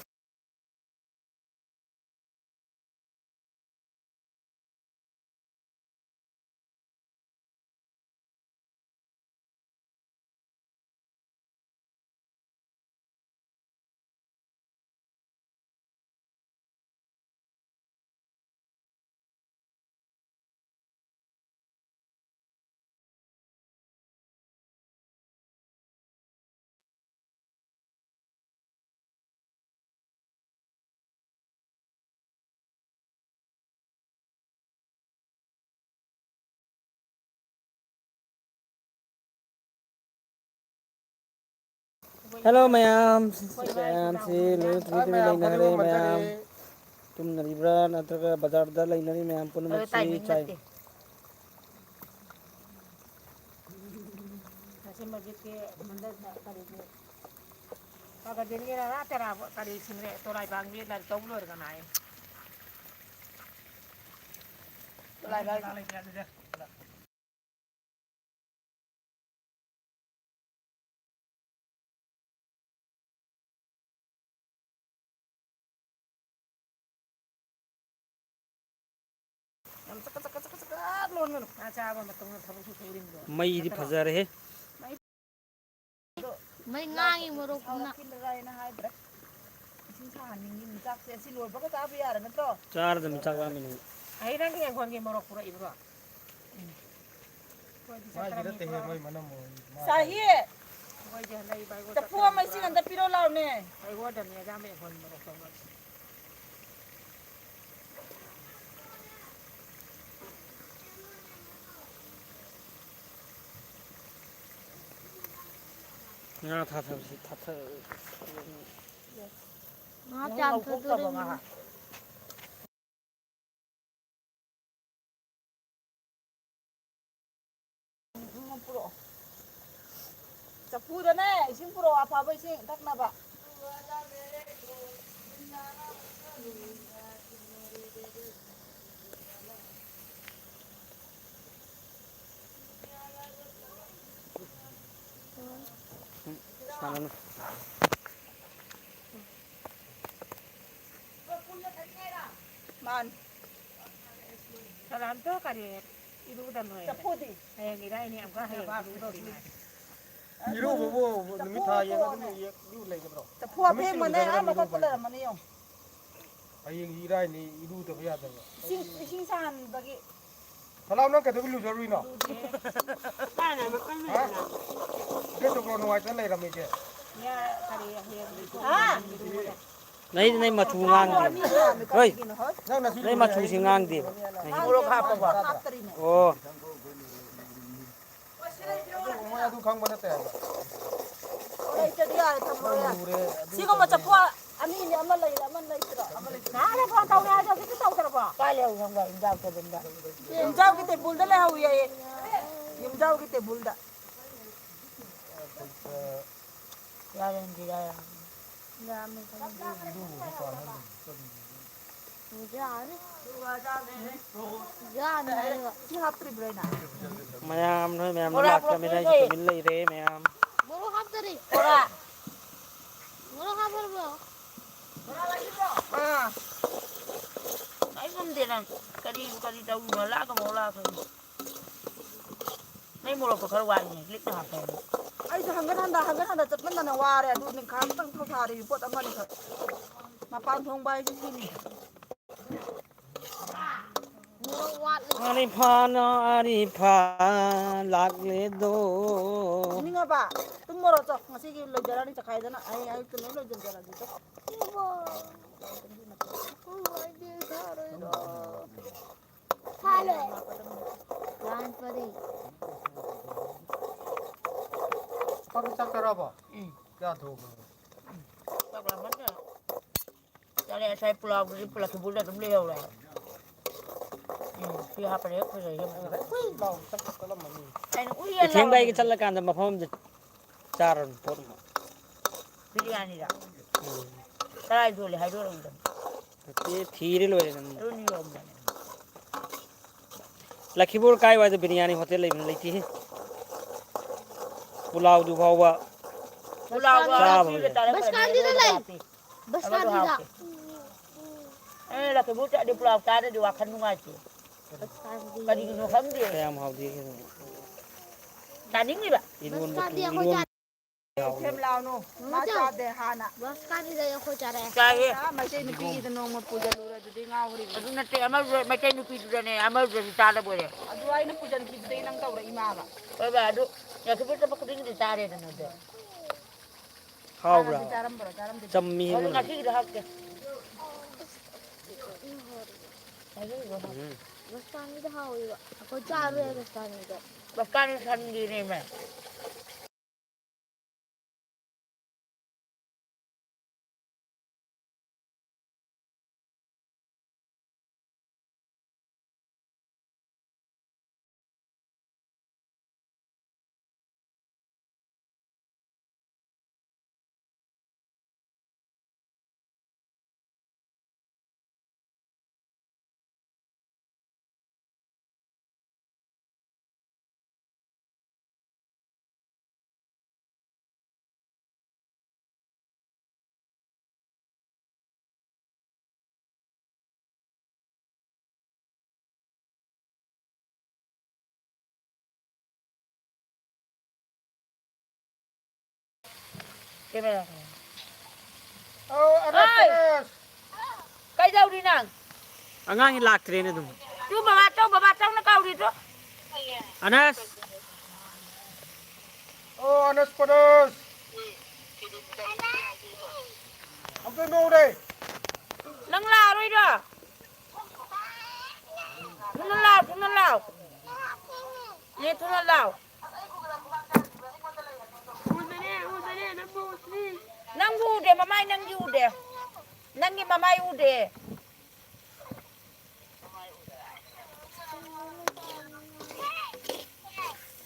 Hello ꯃꯌꯥꯝ, ꯃꯌꯥꯝꯁꯤ ꯂꯣꯏꯅ ꯇꯨꯃꯤꯟ ꯇꯨꯃꯤꯟ ꯂꯩꯅꯈ꯭ꯔꯦ ꯃꯌꯥꯝ꯫ ꯇꯨꯝꯅꯔꯤꯕ꯭ꯔꯥ ꯅꯠꯇ꯭ꯔꯒ ꯕꯖꯥꯔꯗ ꯂꯩꯅꯔꯤ ꯃꯌꯥꯝ ꯄꯨꯝꯅꯃꯛꯁꯤ ꯆꯥꯏ꯫ ꯉꯁꯤ ꯃꯁꯖꯤꯠꯀꯤ ꯍꯟꯗꯛ ꯀꯔꯤꯒꯤ ꯄꯥꯒꯗꯤꯟꯒꯤ ꯔꯥ ꯇꯦꯔꯥ ꯀꯔꯤ ꯁꯤꯡꯔꯦ ꯇꯣꯔꯥꯏꯕꯥꯡꯒꯤ ꯂꯥꯏꯔꯤꯛ ꯇꯧꯕ ꯂꯣꯏꯔꯒ ꯉꯥꯏ꯫ ꯌꯥꯝ ꯆꯀꯠ ꯆꯀꯠ ꯆꯀꯠ ꯆꯀꯠ ꯂꯣꯟꯒꯅꯨ꯫ ꯉꯥ ꯆꯥꯕ ꯃꯇꯨꯡꯗ ꯊꯕꯛꯁꯨ ꯁꯨꯔꯤꯕꯗꯣ꯫ ꯃꯩꯗꯤ ꯅꯠꯇ꯭ꯔꯣ? ꯐꯖꯔꯦꯍꯦ꯫ ꯃꯩ ꯉꯥꯡꯉꯤ ꯃꯣꯔꯣꯛ ꯀꯨꯝꯅ꯫ ꯁꯥꯎꯔꯛꯈꯤꯗ꯭ꯔꯥ ꯍꯥꯏꯅ ꯍꯥꯏꯗ꯭ꯔꯦ꯫ ꯏꯁꯤꯡ ꯁꯥꯍꯟꯅꯤꯡꯉꯤ꯫ ꯆꯥꯛꯁꯦ ꯑꯁꯤ ꯂꯣꯏꯕꯒ ꯆꯥꯕ ꯌꯥꯔ ꯅꯠꯇ꯭ꯔꯣ? ꯆꯥꯔꯗꯝꯅꯤ, ꯆꯥꯛ ꯂꯥꯝꯃꯤꯅꯦ꯫ ꯑꯩ ꯅꯪꯒꯤ ꯏꯪꯈꯣꯜꯒꯤ ꯃꯣꯔꯣꯛ ꯄꯨꯔꯛꯏꯕ꯭ꯔꯣ? ꯎꯝ꯫ ꯑꯩꯈꯣꯏꯗꯤ ꯃꯥꯒꯤ ꯆꯠꯇ꯭ꯔꯕꯅꯤ ꯅꯠꯇꯦꯍꯦ, ꯄꯨꯔꯛꯑꯔꯣꯏ꯫ ꯃꯣꯏ ꯃꯅꯝ ꯑꯣꯏ-, ꯃꯥ ꯆꯥꯍꯤ! ꯑꯩꯈꯣꯏꯗꯤ ꯍꯟꯗꯛ ꯏꯕꯥꯏꯒꯣ ꯆꯐꯨ ꯑꯃ ꯆꯠꯇ꯭ꯔꯕꯅꯤ ꯏꯁꯤꯡ ꯑꯝꯇ ꯄꯨꯔꯛꯑꯔꯣꯏ꯫ ꯄꯤꯔꯛꯑꯣ ꯂꯥꯎꯅꯦ꯫ ꯑꯩꯉꯣꯟꯗꯅꯦ ꯑꯌꯥꯝꯕ ꯏꯪꯈꯣꯜꯒꯤ ꯃꯣꯔꯣꯛ ꯇꯧꯅꯕꯅꯤ꯫ ꯉꯥ ꯊꯥꯊꯕꯁꯤ ꯊꯥꯊ-, ꯉꯥ ꯀꯌꯥꯝ ꯊꯥꯗꯣꯔꯤꯕꯅꯣ? ꯆꯐꯨꯗꯅꯦ ꯏꯁꯤꯡ ꯄꯨꯔꯛꯑꯣ, ꯑꯐꯕ ꯏꯁꯤꯡ ꯊꯛꯅꯕ꯫ ꯃꯥꯅꯤ꯫ ꯁꯂꯥꯝꯗꯣ ꯀꯔꯤ ꯏꯔꯨꯗ ꯅꯣꯏ꯫ ꯆꯐꯨꯗꯤ? ꯍꯌꯦꯡ ꯏꯔꯥꯏꯅꯤ ꯑꯃꯨꯛꯀ ꯍꯌꯦꯡ ꯏꯔꯨꯗꯣꯏꯅꯤ꯫ ꯏꯔꯨꯕꯕꯨ ꯅꯨꯃꯤꯠ ꯊꯥ ꯌꯦꯡꯉ ꯑꯗꯨꯝ ꯏꯔꯨ ꯂꯩꯒꯗ꯭ꯔꯣ? ꯆꯐꯨ ꯅꯨꯃꯤꯠ ꯑꯐꯦꯡꯕꯅꯦ, ꯆꯨꯝꯗ꯭ꯔꯒꯗꯤ ꯑꯥ ꯃꯊꯛꯇ ꯏꯔꯨꯕꯅꯤ꯫ ꯂꯩꯔꯝꯃꯅꯤ ꯌꯦꯡꯉꯣ꯫ ꯍꯌꯦꯡ ꯏꯔꯥꯏꯅꯤ, ꯏꯔꯨꯗꯕ ꯌꯥꯗꯕ꯫ ꯏꯁꯤꯡ, ꯏꯁꯤꯡ ꯁꯥꯍꯟꯕꯒꯤ꯫ ꯁꯂꯥꯝ, ꯅꯪ ꯀꯩꯗꯧꯕꯩ ꯂꯨꯖꯔꯨꯏꯅꯣ? ꯍꯥ? ꯗ꯭ꯔꯦꯁ ꯇꯧꯕ꯭ꯔꯣ? ꯅꯨꯡꯉꯥꯏꯇꯅ ꯂꯩꯔꯝꯃꯤꯁꯦ꯫ ꯍꯥ? ꯅꯩ, ꯅꯩ ꯃꯆꯨ ꯉꯥꯡꯗꯦ꯫ ꯍꯣꯏ꯫ ꯅꯪ ꯅꯁꯨ ꯅꯩ ꯂꯨꯖꯩ ꯃꯆꯨꯁꯤ ꯍꯥꯏ-, ꯉꯥꯡꯗꯦꯕ꯫ ꯃꯣꯔꯣꯛ ꯍꯥꯞꯄꯕ? ꯍꯥꯞꯇ꯭ꯔꯤꯅꯦ꯫ ꯑꯣ꯫ ꯑꯗꯨ ꯃꯣꯏ ꯑꯗꯨ ꯈꯪꯕ ꯅꯠꯇꯦ ꯍꯥꯏꯕ꯫ ꯂꯩꯇ꯭ꯔꯗꯤ ꯌꯥꯔꯦ, ꯊꯝꯃꯣ ꯌꯥꯔꯦ꯫ ꯂꯨꯔꯦ, ꯑꯗꯨ ꯁꯤꯒꯨꯝꯕ ꯇꯧꯔꯦ꯫ ꯆꯐꯨ ꯑꯅꯤꯅꯤ, ꯑꯃ ꯂꯩꯔꯦ, ꯑꯃ ꯂꯩꯇ꯭ꯔꯣ? ꯑꯃ ꯂꯩꯇ꯭ꯔꯣ? ꯅꯍꯥꯟ ꯐꯣꯟ ꯇꯧꯔꯦ ꯍꯥꯏꯗꯣ ꯍꯧꯖꯤꯛꯇꯤ ꯇꯧꯗ꯭ꯔꯕꯣ? ꯀꯥꯏ ꯂꯩꯍꯧꯏ ꯈꯪꯕ꯭ꯔꯥ? ꯌꯨꯝꯖꯥꯎ ꯇꯦꯕꯜꯗ꯫ ꯌꯨꯝꯖꯥꯎꯒꯤ ꯇꯦꯕꯜꯗ ꯂꯩꯍꯧꯏ ꯍꯥꯏꯌꯦ꯫ ꯌꯨꯝꯖꯥꯎꯒꯤ ꯇꯦꯕꯜꯗ꯫ ꯌꯥꯔꯦ, ꯏꯟꯗꯤꯔꯥ, ꯌꯥꯔꯦ꯫ ꯌꯥꯝꯃꯦ, ꯈꯪꯗꯦ꯫ ꯏꯔꯨꯕꯕꯨ ꯀꯥꯟꯅꯗꯦ꯫ ꯌꯥꯅꯤ꯫ ꯌꯥꯅꯤ ꯍꯥꯏꯔꯒ꯫ ꯁꯤ ꯍꯥꯞꯇ꯭ꯔꯤꯕ꯭ꯔꯣ ꯑꯩꯅ? ꯃꯌꯥꯝ, ꯅꯣꯏ ꯃꯌꯥꯝ ꯕꯣꯔꯥ ꯂꯥꯛꯇ꯭ꯔꯃꯤꯅ ꯑꯩꯁꯨ ꯄꯨꯔꯛꯄꯤꯔꯦ꯫ ꯇꯨꯃꯤꯟ ꯂꯩꯔꯦ, ꯃꯌꯥꯝ꯫ ꯃꯣꯔꯣꯛ ꯍꯥꯞꯇꯔꯤ꯫ ꯕꯣꯔꯥ꯫ ꯃꯣꯔꯣꯛ ꯍꯥꯞꯄꯔꯕꯣ? ꯑꯥ꯫ ꯑꯩ ꯉꯝꯗꯦ ꯅꯪ꯫ ꯀꯔꯤ, ꯀꯔꯤ ꯇꯧꯔꯤꯅꯣ? ꯂꯥꯛꯀ ꯃꯣꯔꯣꯛ ꯂꯥꯛꯀꯅꯤ꯫ ꯅꯪ ꯃꯣꯔꯣꯛꯇꯣ ꯈꯔ ꯋꯥꯠꯂꯤꯅꯦ, ꯂꯤꯛꯅ ꯍꯥꯞꯄꯣ꯫ ꯑꯩꯁꯨ ꯍꯪꯒꯠ ꯍꯟꯗ, ꯍꯪꯒꯠ ꯍꯟꯗ ꯆꯠꯃꯟꯗꯅ ꯋꯥꯔꯦ꯫ ꯑꯗꯨ ꯅꯤꯡꯈꯥ ꯑꯃꯇꯪ ꯊꯧ ꯊꯥꯔꯤ, ꯄꯣꯠ ꯑꯃꯅꯤꯈꯛ꯫ ꯃꯄꯥꯟ ꯊꯣꯡꯕ ꯍꯥꯏꯁꯦ ꯁꯤꯅꯤ꯫ ꯃꯣꯔꯣꯛ ꯋꯥꯠꯂꯤ꯫ ꯑꯔꯤꯐꯥꯅ ꯑꯔꯤꯐꯥ ꯂꯥꯛꯂꯦꯗꯣ꯫ ꯇꯨꯝꯅꯤꯡꯉꯕ? ꯇꯨꯝꯃꯣꯔꯣ, ꯆꯣ꯫ ꯉꯁꯤꯒꯤ ꯂꯣꯏꯖꯔꯅꯤ, ꯆꯈꯥꯏꯗꯅ꯫ ꯑꯩ ꯑꯌꯨꯛꯇ ꯂꯣꯏ ꯂꯣꯏꯁꯤꯟꯖꯔꯒꯦ, ꯆꯣ꯫ ꯎꯝ, ꯑꯩꯗꯤ ꯊꯥꯔꯣꯏꯗꯣ꯫ ꯊꯥꯔꯣꯏ꯫ ꯂꯥꯟ ꯄꯔꯦꯡ꯫ ꯄꯥꯕꯨꯡ ꯆꯥꯛ ꯆꯥꯔꯕꯣ? ꯎꯝ꯫ ꯀꯌꯥ ꯊꯣꯡꯉꯕ? ꯆꯥꯛ ꯂꯥꯝꯃꯟꯗꯅ꯫ ꯆꯥꯔꯦ, ꯉꯁꯥꯏ ꯄꯨꯂꯥꯎꯗꯨꯗꯤ ꯂꯛꯈꯤꯄꯨꯔꯗ ꯑꯗꯨꯝ ꯂꯩꯍꯧꯔꯦ꯫ ꯎꯝ, ꯁꯤ ꯍꯥꯞꯄꯗꯤ ꯍꯦꯛ ꯐꯖꯩꯌꯦ꯫ ꯉꯁꯥꯏ ꯄꯨꯂꯥꯎ ꯆꯥꯛ ꯆꯥꯔꯝꯃꯅꯤ꯫ ꯑꯩꯅ ꯎꯏꯌꯦ ꯏꯊꯦꯡꯕ ꯑꯩꯒ ꯂꯥꯎꯔꯝꯃꯤꯅꯦ꯫ ꯆꯠꯂꯀꯥꯟꯗ ꯃꯐꯝ ꯑꯃꯗ ꯆꯥꯔꯣ ꯄꯣꯠ ꯑꯃ꯫ ꯕꯤꯔꯌꯥꯅꯤꯔ? ꯎꯝ꯫ ꯀꯗꯥꯏ ꯌꯣꯜꯂꯤ ꯍꯥꯏꯗꯣꯔꯛꯎꯗꯅ꯫ ꯅꯠꯇꯦ, ꯊꯤꯔ ꯂꯣꯏꯔꯦ ꯅꯪ꯫ ꯑꯗꯨꯅꯤ ꯌꯣꯟꯕꯅꯦ꯫ ꯂꯛꯈꯤꯄꯨꯔ ꯀꯥꯏꯋꯥꯏꯗ ꯕꯤꯔꯌꯥꯅꯤ ꯍꯣꯇꯦꯜ ꯂꯩꯕꯅꯣ? ꯂꯩꯇꯦꯍꯦ꯫ ꯄꯨꯂꯥꯎꯗꯨ ꯐꯥꯎꯕ ꯄꯨꯂꯥꯎꯒ ꯆꯥꯕ ꯁꯤꯒ ꯂꯣꯏꯔꯦ꯫ ꯆꯥꯔꯛꯄꯅꯦ, ꯕꯁ ꯀꯥꯟꯗꯤꯗ ꯑꯗꯨꯒ ꯂꯩ꯫ ꯍꯥꯞꯄꯤ꯫ ꯕꯁ ꯑꯃꯗꯣ ꯀꯥꯟꯗꯤꯗ꯫ ꯍꯥꯎꯇꯦ꯫ ꯑꯦ, ꯂꯛꯈꯤꯄꯨꯔ ꯆꯠꯂꯗꯤ ꯄꯨꯂꯥꯎ ꯆꯥꯗ꯭ꯔꯗꯤ ꯋꯥꯈꯜ ꯅꯨꯡꯉꯥꯏꯇꯦ꯫ ꯕꯁ ꯀꯥꯟꯗꯤ꯫ ꯀꯔꯤꯒꯤꯅꯣ ꯈꯪꯗꯦ꯫ ꯀꯌꯥꯝ ꯍꯥꯎꯗꯦ ꯈꯪꯗꯦ꯫ ꯆꯥꯅꯤꯡꯉꯤꯕ꯫ ꯕꯁ ꯏꯔꯣꯟꯕ ꯀꯥꯟꯗꯤ ꯑꯩꯈꯣꯏ ꯏꯔꯣꯟ- ꯆꯥ- ꯁꯦꯝ ꯂꯥꯎꯅꯨ꯫ ꯃꯥ ꯃꯆꯧ꯫ ꯆꯥꯗꯦ ꯍꯥꯟꯅ꯫ ꯕꯁ ꯀꯥꯟꯗ ꯑꯩꯈꯣꯏ ꯆꯥꯔꯛꯑꯦ꯫ ꯆꯥꯏꯌꯦ꯫ ꯑꯥ, ꯃꯩꯇꯩ ꯅꯨꯄꯤꯒꯤꯗ ꯅꯣꯡꯃ ꯄꯨꯖꯜꯂꯨꯔꯦ ꯑꯗꯨꯗꯤ ꯉꯥꯎꯔꯤꯕ꯫ ꯑꯗꯨ ꯅꯠꯇꯦ, ꯑꯃꯗꯨ ꯃꯩꯇꯩ ꯅꯨꯄꯤꯗꯨꯗꯅꯦ, ꯑꯃꯗꯨꯗꯁꯨ ꯆꯥꯗꯕ ꯑꯣꯏꯔꯦ꯫ ꯑꯗꯨ ꯑꯩꯅ ꯄꯨꯖꯟꯈꯤꯕꯗꯩ ꯅꯪ ꯇꯧꯔꯛꯏꯃꯥꯕ꯫ ꯍꯣꯏꯕ, ꯑꯗꯨ ꯂꯛꯈꯤꯄꯨꯔ ꯆꯠꯄ ꯈꯨꯗꯤꯡꯒꯤꯗꯤ ꯆꯥꯔꯦꯗꯅ ꯑꯗꯣ꯫ ꯍꯥꯎꯕ꯭ꯔꯥ? ꯍꯥꯟꯅꯗꯤ ꯆꯥꯔꯝꯕ꯭ꯔꯣ? ꯆꯥꯔꯝꯗꯦ꯫ ꯆꯝꯃꯤ ꯑꯗꯨ ꯍꯦꯟꯅ꯫ ꯉꯁꯤꯒꯤꯗꯤ ꯍꯥꯎꯇꯦ꯫ ꯎꯝ꯫ ꯕꯁ ꯀꯥꯟꯒꯤꯗꯣ ꯍꯥꯎꯋꯦꯕ꯫ ꯑꯩꯈꯣꯏ ꯆꯥꯔꯨꯔꯦ ꯕꯁ ꯀꯥꯟꯒꯤꯗꯣ꯫ ꯕꯁ ꯀꯥꯟꯒꯤ ꯁꯟꯒꯤꯅꯦꯃꯦ꯫ ꯀꯦꯃꯦꯔꯥ꯫ ꯑꯧ, ꯑꯅꯁ, ꯍꯣꯏ꯫ ꯑꯅꯁ꯫ ꯀꯩꯗꯧꯔꯤ ꯅꯪ? ꯑꯉꯥꯡꯒꯤ ꯂꯥꯛꯇ꯭ꯔꯦꯅꯦ ꯑꯗꯨꯝ꯫ ꯇꯨ ꯕꯕꯥ ꯆꯧ, ꯕꯕꯥ ꯆꯧꯅ ꯀꯧꯔꯤꯗꯣ꯫ ꯑꯅꯁ꯫ ꯑꯣ, ꯑꯅꯁ ꯄꯅꯁ꯫ ꯑꯝꯇ ꯅꯣꯛꯎꯔꯦ꯫ ꯅꯪ ꯂꯥꯛꯑꯔꯣꯏꯗ꯭ꯔꯣ? ꯊꯨꯅ ꯂꯥꯎ, ꯊꯨꯅ ꯂꯥꯎ꯫ ꯅꯦ, ꯊꯨꯅ ꯂꯥꯎ꯫ ꯅꯪꯕꯨ ꯎꯗꯦ, ꯃꯃꯥꯏ ꯅꯪꯗꯤ ꯎꯗꯦ꯫ ꯅꯪꯒꯤ ꯃꯃꯥꯏ ꯎꯗꯦ꯫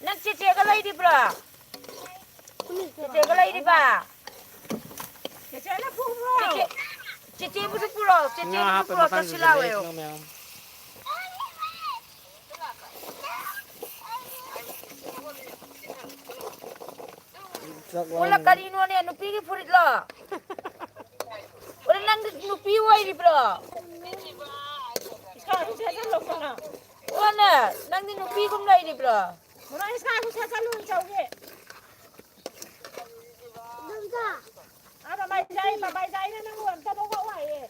ꯅꯪ ꯆꯦꯆꯦꯒ ꯂꯩꯔꯤꯕ꯭ꯔꯣ? ꯆꯦꯆꯦꯒ ꯂꯩꯔꯤꯕ? ꯆꯦꯆꯦꯅ ꯄꯨꯕ꯭ꯔꯣ? ꯆꯦꯆꯦ, ꯆꯦꯆꯦꯕꯨꯁꯨ ꯄꯨꯔꯛꯑꯣ, ꯉꯥ ꯆꯦꯆꯦꯕꯨꯁꯨ ꯍꯥꯞꯄ ꯄꯨꯔꯛꯑꯣ, ꯃꯈꯥꯡꯗꯨꯗ ꯆꯠꯁꯤꯜꯂꯛꯑꯣ꯫ ꯂꯩ ꯅꯪ ꯃꯌꯥꯝ꯫ ꯆꯥꯛ ꯑꯣꯂ ꯂꯥꯝꯃꯦ꯫ ꯀꯔꯤꯅꯣꯅꯦ, ꯅꯨꯄꯤꯒꯤ ꯐꯨꯔꯤꯠꯂꯣ? ꯑꯣꯂ ꯅꯪꯗꯤ ꯅꯨꯄꯤ ꯑꯣꯏꯔꯤꯕ꯭ꯔꯣ? ꯏꯁꯀꯥꯔꯠ ꯁꯦꯠꯆꯜꯂꯣ ꯀꯣꯟꯅ꯫ ꯑꯣꯂ ꯅꯪꯗꯤ ꯅꯨꯄꯤꯒꯨꯝ ꯂꯩꯔꯤꯕ꯭ꯔꯣ? ꯃꯃꯥ ꯏꯁꯀꯥꯔꯠ ꯁꯦꯠꯆꯜꯂꯨ ꯏꯆꯧꯒꯤ꯫ ꯏꯗꯣꯝꯆꯥ꯫ ꯑꯥ, ꯕꯕꯥꯏ ꯖꯥꯏ, ꯕꯕꯥꯏ ꯖꯥꯏꯅ ꯅꯪꯕꯨ ꯑꯝꯇ ꯂꯧꯔꯛꯑꯣ ꯍꯥꯏꯌꯦ꯫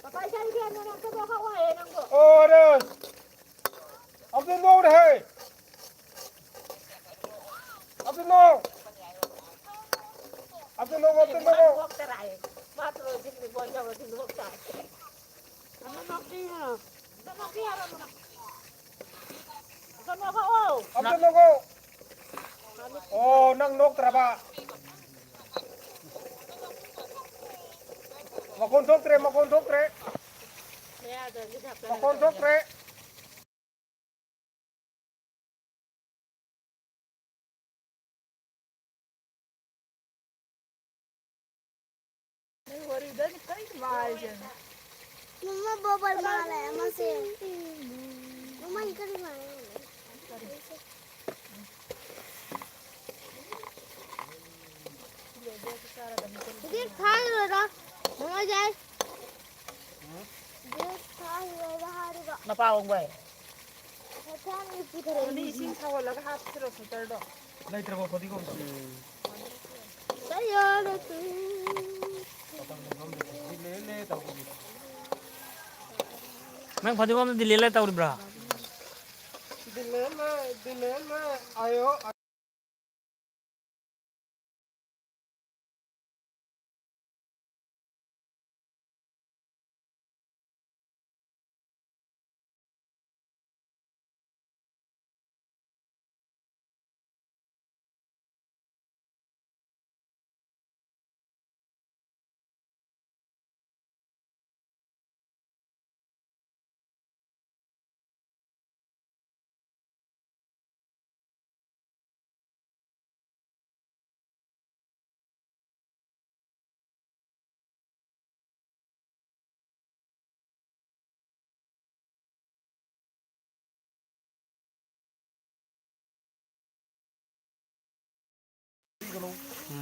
ꯕꯕꯥꯏ ꯖꯥꯏ ꯐꯦꯟꯗꯣ ꯅꯪ ꯑꯝꯇ ꯂꯧꯔꯛꯑꯣ ꯍꯥꯏꯌꯦ ꯅꯪꯕꯨ꯫ ꯑꯣ, ꯑꯔꯦ꯫ ꯑꯝꯇ ꯅꯣꯛꯎꯅꯦꯍꯦ꯫ ꯑꯝꯇ ꯅꯣꯛ꯫ ꯑꯝꯇ ꯅꯣꯛ, ꯑꯝꯇ ꯅꯣꯛ꯫ ꯅꯣꯛꯇꯔꯥ ꯍꯥꯏꯌꯦ꯫ ꯃꯥ ꯇ꯭ꯔꯣꯜꯁꯤꯡꯗꯤ ꯕꯣꯜ ꯌꯧꯔꯗꯤ ꯅꯣꯛꯇꯥꯏ꯫ ꯑꯝꯇ ꯅꯣꯛꯄꯤꯌꯨ꯫ ꯑꯝꯇ ꯅꯣꯛꯄꯤꯌꯨ ꯍꯥꯏꯕ꯫ ꯑꯝꯇ ꯅꯣꯛꯑꯣ꯫ ꯑꯝꯇ ꯅꯣꯛꯑꯣ꯫ ꯑꯣ, ꯅꯪ ꯅꯣꯛꯇ꯭ꯔꯕ? ꯃꯈꯣꯟ ꯊꯣꯛꯇ꯭ꯔꯦ, ꯃꯈꯣꯟ ꯊꯣꯛꯇ꯭ꯔꯦ꯫ ꯃꯈꯣꯟ ꯊꯣꯛꯇ꯭ꯔꯦ꯫ ꯅꯪ ꯋꯥꯔꯤꯗ ꯀꯔꯤ ꯃꯥꯏꯁꯦ? ꯃꯃꯥ ꯕꯣꯕꯔ ꯃꯥꯜꯂꯦ ꯑꯃꯁꯦ꯫ ꯃꯃꯥ ꯀꯔꯤ ꯃꯥꯜꯂꯦ? ꯍꯧꯖꯤꯛ ꯊꯥꯈꯤꯔꯣꯏꯗ꯫ ꯃꯃꯥ ꯌꯥꯏ꯫ ꯍꯧꯖꯤꯛ ꯊꯥꯈꯤꯔꯣꯏꯗ ꯍꯥꯏꯔꯤꯕ꯫ ꯃꯄꯥ ꯑꯣꯡꯕ꯫ ꯍꯦꯟꯊꯥꯡ ꯄꯨꯊꯔꯛꯏ꯫ ꯑꯗꯨꯗꯤ ꯏꯁꯤꯡ ꯁꯧꯍꯜꯂꯒ ꯍꯥꯞꯁꯤꯔꯣ ꯐꯤꯜꯇꯔꯗꯣ? ꯂꯩꯇ꯭ꯔꯕꯣ ꯐꯗꯤꯒꯣꯝꯗꯣ? ꯎꯝ꯫ ꯅꯪ ꯐꯗꯤꯒꯣꯝꯗ ꯗꯤꯜꯂꯤ ꯂꯩ ꯇꯧꯔꯤꯕ꯭ꯔꯥ?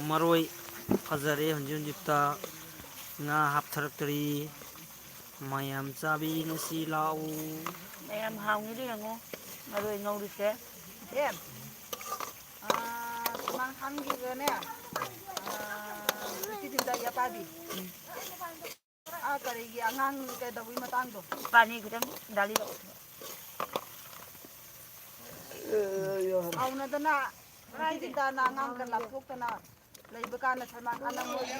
ꯃꯔꯣꯏ ꯐꯖꯔꯦ꯫ ꯍꯧꯖꯤꯛ ꯍꯧꯖꯤꯛꯇ ꯉꯥ ꯍꯥꯞꯊꯔꯛꯇ꯭ꯔꯤ꯫ ꯃꯌꯥꯝ ꯆꯥꯕꯤꯅꯁꯤ ꯂꯥꯛꯎ꯫ ꯃꯌꯥꯝ ꯍꯥꯎꯅꯤꯗ ꯌꯦꯡꯉꯣ꯫ ꯃꯔꯣꯏ ꯉꯧꯔꯤꯁꯦ꯫ ꯑꯦ, ꯑꯥ, ꯁꯨꯃꯥꯡ ꯈꯥꯡꯒꯤꯒꯅꯦ, ꯑꯥ, ꯅꯨꯄꯤ ꯇꯤꯟꯖꯥꯒꯤ ꯑꯄꯥꯕꯤ꯫ ꯑꯥ, ꯀꯔꯤꯒꯤ ꯑꯉꯥꯡ ꯀꯩꯗꯧꯕꯒꯤ ꯃꯇꯥꯡꯗꯣ? ꯄꯥꯅꯤ ꯈꯤꯇꯪ ꯗꯥꯂꯤ ꯂꯧ꯫ ꯁꯥꯎꯅꯗꯅ, ꯅꯨꯄꯤ ꯇꯤꯟꯖꯥꯅ ꯑꯉꯥꯡꯒ ꯂꯥꯞꯊꯣꯛꯇꯅ ꯂꯩꯕ ꯀꯥꯟꯗ ꯁꯜꯃꯥꯟ ꯈꯥꯟꯅ ꯃꯣꯏꯒꯤ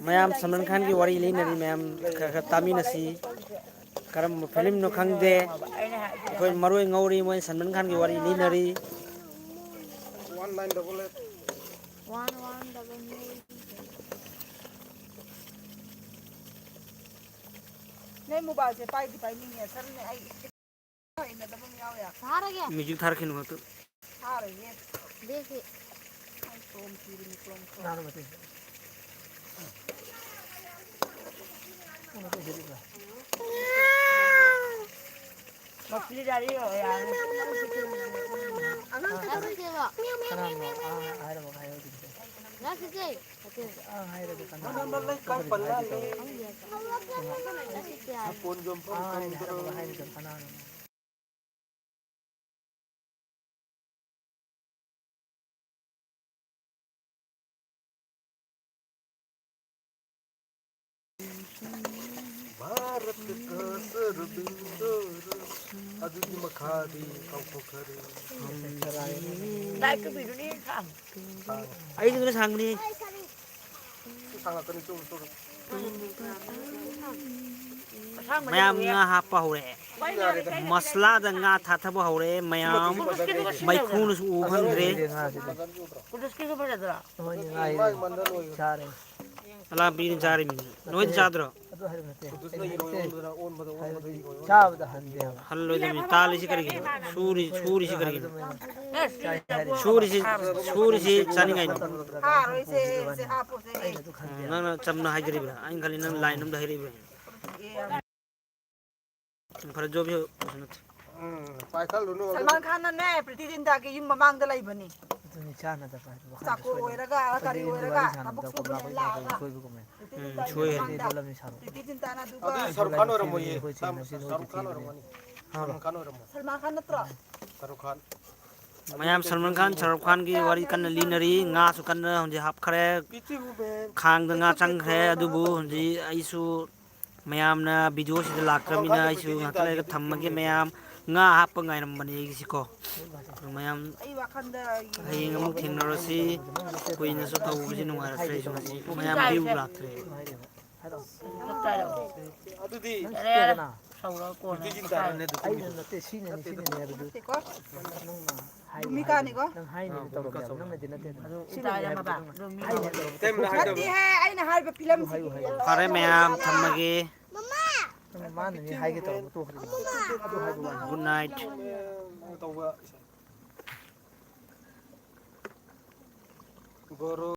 ꯃꯌꯥꯝ ꯁꯜꯃꯥꯟ ꯈꯥꯟꯒꯤ ꯋꯥꯔꯤ ꯂꯤꯅꯔꯤ, ꯃꯌꯥꯝ ꯈꯔ ꯈꯔ ꯇꯥꯃꯤꯟꯅꯁꯤ꯫ ꯀꯔꯝꯕ ꯐꯤꯂꯝꯅꯣ ꯈꯪꯗꯦ꯫ ꯑꯩꯈꯣꯏ ꯃꯔꯣꯏ ꯉꯧꯔꯤ, ꯃꯣꯏ ꯁꯜꯃꯥꯟ ꯈꯥꯟꯒꯤ ꯋꯥꯔꯤ ꯂꯤꯅꯔꯤ꯫ One nine double eight. One one double eight. ꯅꯣꯏ ꯃꯣꯕꯥꯏꯜꯁꯦ ꯄꯥꯏꯗꯤ ꯄꯥꯏꯅꯤꯡꯉꯦ, ꯁꯔꯅꯦ ꯑꯩ ꯍꯩꯅꯗꯕ ꯑꯃ ꯌꯥꯎꯋꯦ꯫ ꯊꯥꯔꯒꯦ꯫ ꯃ꯭ꯌꯨꯖꯤꯛ ꯊꯥꯔꯛꯈꯤꯅꯨ ꯉꯥꯛꯇ꯫ ꯊꯥꯔꯣꯏꯌꯦ꯫ ꯕꯦꯒꯁꯤ꯫ ꯑꯩ ꯀꯣꯝ ꯊꯤꯔꯤꯅꯤ, ꯀꯣꯝ, ꯀꯣꯝ꯫ ꯀꯅꯥꯅꯣ ꯃꯇꯦꯛ? ꯅꯪ ꯃꯇꯦꯛ ꯁꯦꯠꯂꯤꯕ꯭ꯔꯥ? ꯃꯁꯂꯤ ꯗꯥꯔꯤ ꯌꯥꯔꯦ꯫ ꯑꯉꯥꯡ ꯀꯅꯥꯅꯣ? ꯑꯥ, ꯍꯥꯏꯔꯝꯃꯒ ꯍꯥꯏꯍꯧꯗ꯭ꯔꯤꯁꯦ꯫ ꯂꯥꯛꯈꯤꯁꯦ꯫ ꯑꯥ, ꯍꯥꯏꯔꯒ ꯀꯅꯥꯅꯣ? ꯃꯅꯝ ꯂꯩ ꯀꯥꯏ ꯄꯜꯂꯛꯑꯒꯦ? ꯂꯥꯛꯈꯤꯁꯦ꯫ ꯑꯥ, ꯍꯥꯏꯅ ꯍꯥꯏꯔꯝꯃꯒ ꯍꯥꯏꯔꯤꯗꯣ ꯀꯅꯥꯅꯣ? ꯚꯥꯔꯠ ꯀꯥ ꯁꯔꯕꯤꯟꯗꯣꯔ, ꯑꯗꯨꯒꯤ ꯃꯈꯥꯗꯤ ꯀꯥꯎꯊꯣꯛꯈ꯭ꯔꯦ꯫ ꯂꯥꯏꯠ ꯇꯨꯕꯤꯗꯨꯅ ꯍꯦꯟꯅ ꯁꯥꯡꯉꯤ꯫ ꯑꯩꯒꯤꯗꯨꯅ ꯁꯥꯡꯕꯅꯤ꯫ ꯁꯤ ꯁꯥꯡꯉꯛꯀꯅꯤ, ꯆꯨꯔꯨ, ꯆꯨꯔꯨ꯫ ꯑꯁꯥꯡꯕꯗꯤ ꯃꯌꯥꯝ ꯂꯣꯏꯔꯦ꯫ ꯉꯥ ꯍꯥꯞꯄ ꯍꯧꯔꯛꯑꯦ꯫ ꯃꯁꯂꯥꯗ ꯉꯥ ꯊꯥꯊꯕ ꯍꯧꯔꯛꯑꯦ ꯃꯌꯥꯝ꯫ ꯃꯩꯈꯨꯅꯁꯨ ꯎ ꯐꯪꯗ꯭ꯔꯦ꯫ ꯀꯨꯗꯨꯁꯀꯤꯁꯨ ꯐꯖꯗ꯭ꯔꯣ? ꯅꯣꯏꯗꯤ ꯉꯥ ꯍꯦꯜꯂꯦ꯫ ꯆꯥꯔꯦ꯫ ꯑꯂꯥ ꯄꯤꯅ ꯆꯥꯔꯤꯃꯤ꯫ ꯅꯣꯏꯗꯤ ꯆꯥꯗ꯭ꯔꯣ? ꯑꯗꯨ ꯍꯥꯏꯕ ꯅꯠꯇꯦ꯫ ꯑꯩꯅ ꯅꯠꯇꯦ꯫ ꯍꯥꯏꯕꯗꯤ ꯆꯥꯕꯗ ꯍꯟꯗꯦ ꯍꯥꯏꯕ꯫ ꯍꯜꯂꯣꯏꯗꯕꯅꯤ꯫ ꯇꯥꯜꯂꯤꯁꯤ ꯀꯔꯤꯒꯤꯅꯣ? ꯁꯨꯔꯤ-, ꯁꯨꯔꯤꯁꯤ ꯀꯔꯤꯒꯤꯅꯣ? ꯆꯥꯏ ꯍꯥꯏꯔꯦ꯫ ꯁꯨꯔꯤꯁꯤ, ꯁꯨꯔꯤꯁꯤ ꯆꯥꯅꯤꯡꯉꯥꯏꯅꯤ꯫ ꯍꯥꯔꯣꯏꯁꯦ, ꯁꯦ ꯍꯥꯞꯄꯣꯁꯦ꯫ ꯑꯩꯅ ꯑꯗꯨ ꯈꯟꯗꯦ ꯍꯥꯏꯕ꯫ ꯅꯪꯅ ꯆꯝꯅ ꯍꯥꯏꯖꯔꯤꯕ꯭ꯔꯥ? ꯑꯩꯅ ꯈꯜꯂꯤ ꯅꯪ ꯂꯥꯏꯟ ꯑꯃꯗ ꯍꯥꯏꯔꯛꯏꯕ꯭ꯔꯥ? ꯐꯔꯦ, ꯖꯣꯕꯤ ꯀꯩꯁꯨ ꯅꯠꯇꯦ꯫ ꯎꯝ, ꯄꯥꯏꯈꯠꯂꯨꯅꯨ꯫ ꯁꯜꯃꯥꯟ ꯈꯥꯟꯅꯅꯦ ꯄ꯭ꯔꯤꯇꯤ ꯖꯤꯟꯇꯥꯒꯤ ꯌꯨꯝ ꯃꯃꯥꯡꯗ ꯂꯩꯕꯅꯤ꯫ ꯑꯗꯨꯅꯤ ꯆꯥꯟꯅꯗꯕ ꯍꯥꯏꯕ ꯋꯥꯈꯜꯗ ꯆꯥꯀꯣ ꯁꯣꯏꯕ꯫ ꯑꯣꯏꯔꯒ, ꯑꯩꯈꯣꯏꯗꯤ ꯀꯔꯤ ꯌꯨꯝꯗ ꯑꯣꯏꯔꯒ, ꯋꯥꯔꯤ ꯁꯥꯟꯅꯕꯗ ꯊꯕꯛ ꯀꯣꯝꯂꯥ ꯁꯨꯕꯅꯦ ꯀꯣꯏꯕ ꯂꯥꯛꯑꯒ꯫ ꯀꯣꯏꯕꯒꯨꯝꯕꯅꯤ꯫ ꯄ꯭ꯔꯤꯇꯤ ꯎꯝ, ꯖꯤꯟꯇꯥꯒꯤ ꯁꯣꯏ ꯍꯥꯏꯕ꯫ ꯃꯃꯥꯡꯗ꯫ ꯂꯣꯜꯂꯝꯃꯤ ꯁꯥꯔꯣ꯫ ꯄ꯭ꯔꯤꯇꯤ ꯖꯤꯟꯇꯥꯅ ꯑꯗꯨꯒ ꯑꯗꯨꯗꯤ ꯁꯥꯔꯨꯛ ꯈꯥꯟ ꯑꯣꯏꯔꯝꯃꯣꯏꯌꯦ꯫ ꯑꯩꯈꯣꯏ ꯆꯦꯟꯅꯕꯁꯤ ꯁꯥꯔꯨꯛ ꯈꯥꯟ ꯂꯣꯏ ꯑꯣꯏꯔꯝꯃꯅꯤ꯫ ꯍꯥ? ꯁꯥꯔꯨꯛ ꯈꯥꯟ ꯑꯣꯏꯔꯝꯃꯣꯏ꯫ ꯁꯜꯃꯥꯟ ꯈꯥꯟ ꯅꯠꯇ꯭ꯔꯣ? ꯁꯥꯔꯨꯛ ꯈꯥꯟ꯫ ꯃꯌꯥꯝ ꯁꯜꯃꯥꯟ ꯈꯥꯟ, ꯁꯥꯔꯨꯛ ꯈꯥꯟꯒꯤ ꯋꯥꯔꯤ ꯀꯟꯅ ꯂꯤꯅꯔꯤ꯫ ꯉꯥꯁꯨ ꯀꯟꯅ ꯍꯧꯖꯤꯛ ꯍꯥꯞꯈ꯭ꯔꯦ꯫ PT women. ꯈꯥꯡꯗ ꯉꯥ ꯆꯪꯈ꯭ꯔꯦ꯫ ꯑꯗꯨꯕꯨ ꯍꯧꯖꯤꯛ ꯑꯩꯁꯨ ꯃꯌꯥꯝꯅ ꯚꯤꯗꯤꯑꯣꯁꯤꯗ ꯂꯥꯛꯇ꯭ꯔꯕꯅꯤꯅ ꯑꯩꯁꯨ ꯉꯥꯛꯇꯪ ꯂꯩꯔꯒ ꯊꯝꯃꯒꯦ꯫ ꯃꯌꯥꯝ ꯉꯥ ꯍꯥꯞꯄ ꯉꯥꯏꯔꯝꯕꯅꯦ ꯑꯩꯒꯤꯁꯤꯀꯣ꯫ ꯃꯌꯥꯝ ꯑꯩ ꯋꯥꯈꯜꯗ ꯍꯌꯦꯡ ꯑꯃꯨꯛ ꯊꯦꯡꯅꯔꯁꯤ꯫ ꯀꯨꯏꯅꯁꯨ ꯇꯧꯕꯁꯤ ꯅꯨꯡꯉꯥꯏꯔꯛꯇ꯭ꯔꯦ ꯑꯩꯁꯨ ꯉꯁꯤ꯫ ꯃꯌꯥꯝ ꯚ꯭ꯌꯨ ꯂꯥꯛꯇ꯭ꯔꯦ꯫ ꯑꯗꯨꯗꯤ ꯅꯪ ꯌꯥꯔꯦ, ꯌꯥꯔꯦ꯫ ꯁꯤꯠꯇꯦꯗꯅ꯫ ꯁꯧꯔ ꯀꯣꯟꯅ ꯅꯨꯡꯇꯤꯒꯤ ꯆꯥꯔꯅꯤ ꯑꯗꯨ ꯑꯩꯅ ꯇꯨꯝꯕꯗꯤ꯫ ꯅꯠꯇꯦ, ꯁꯤꯅꯅꯤ, ꯁꯤꯅꯅꯤ ꯍꯥꯏꯕꯗꯨ꯫ ꯅꯠꯇꯦꯀꯣ꯫ ꯅꯪꯅ ꯍꯥꯏꯅꯤ, ꯚꯨꯃꯤꯀꯥꯅꯤꯀꯣ꯫ ꯅꯪ ꯍꯥꯏꯅꯤ ꯑꯥ, ꯇꯧꯔꯝꯃꯦ ꯚꯨꯃꯤꯀꯥ ꯍꯥꯏꯕ꯫ ꯆꯧꯕ꯫ ꯅꯪꯅꯗꯤ ꯅꯠꯇꯦ꯫ ꯑꯗꯨ ꯁꯤꯅꯅꯤ ꯎꯇꯥꯏ ꯍꯥꯏꯕꯗꯨ ꯑꯃ ꯅꯪꯅ ꯑꯗꯨ ꯃꯤ ꯍꯥꯏꯅꯤ ꯍꯥꯏꯕꯗꯨ꯫ ꯇꯧꯔꯝꯃꯦ꯫ ꯇꯦꯝꯅ ꯍꯥꯏꯗꯕ꯫ ꯅꯠꯇꯦꯍꯦ, ꯑꯩꯅ ꯍꯥꯏꯔꯤꯕ ꯐꯤꯂꯝꯁꯤꯒꯤ ꯍꯥꯏꯌꯨ, ꯍꯥꯏꯌꯨ꯫ ꯐꯔꯦ ꯃꯌꯥꯝ, ꯊꯝꯃꯒꯦ꯫ ꯅꯪ ꯃꯥꯅꯅꯤ ꯍꯥꯏꯒꯦ ꯇꯧꯔꯝꯕ ꯇꯣꯛꯈ꯭ꯔꯦ꯫ ꯑꯗꯨ ꯍꯥꯏꯕ ꯋꯥꯅꯤ꯫ Good night꯫ ꯇꯧꯕ꯫ ꯕꯣꯔꯣ꯫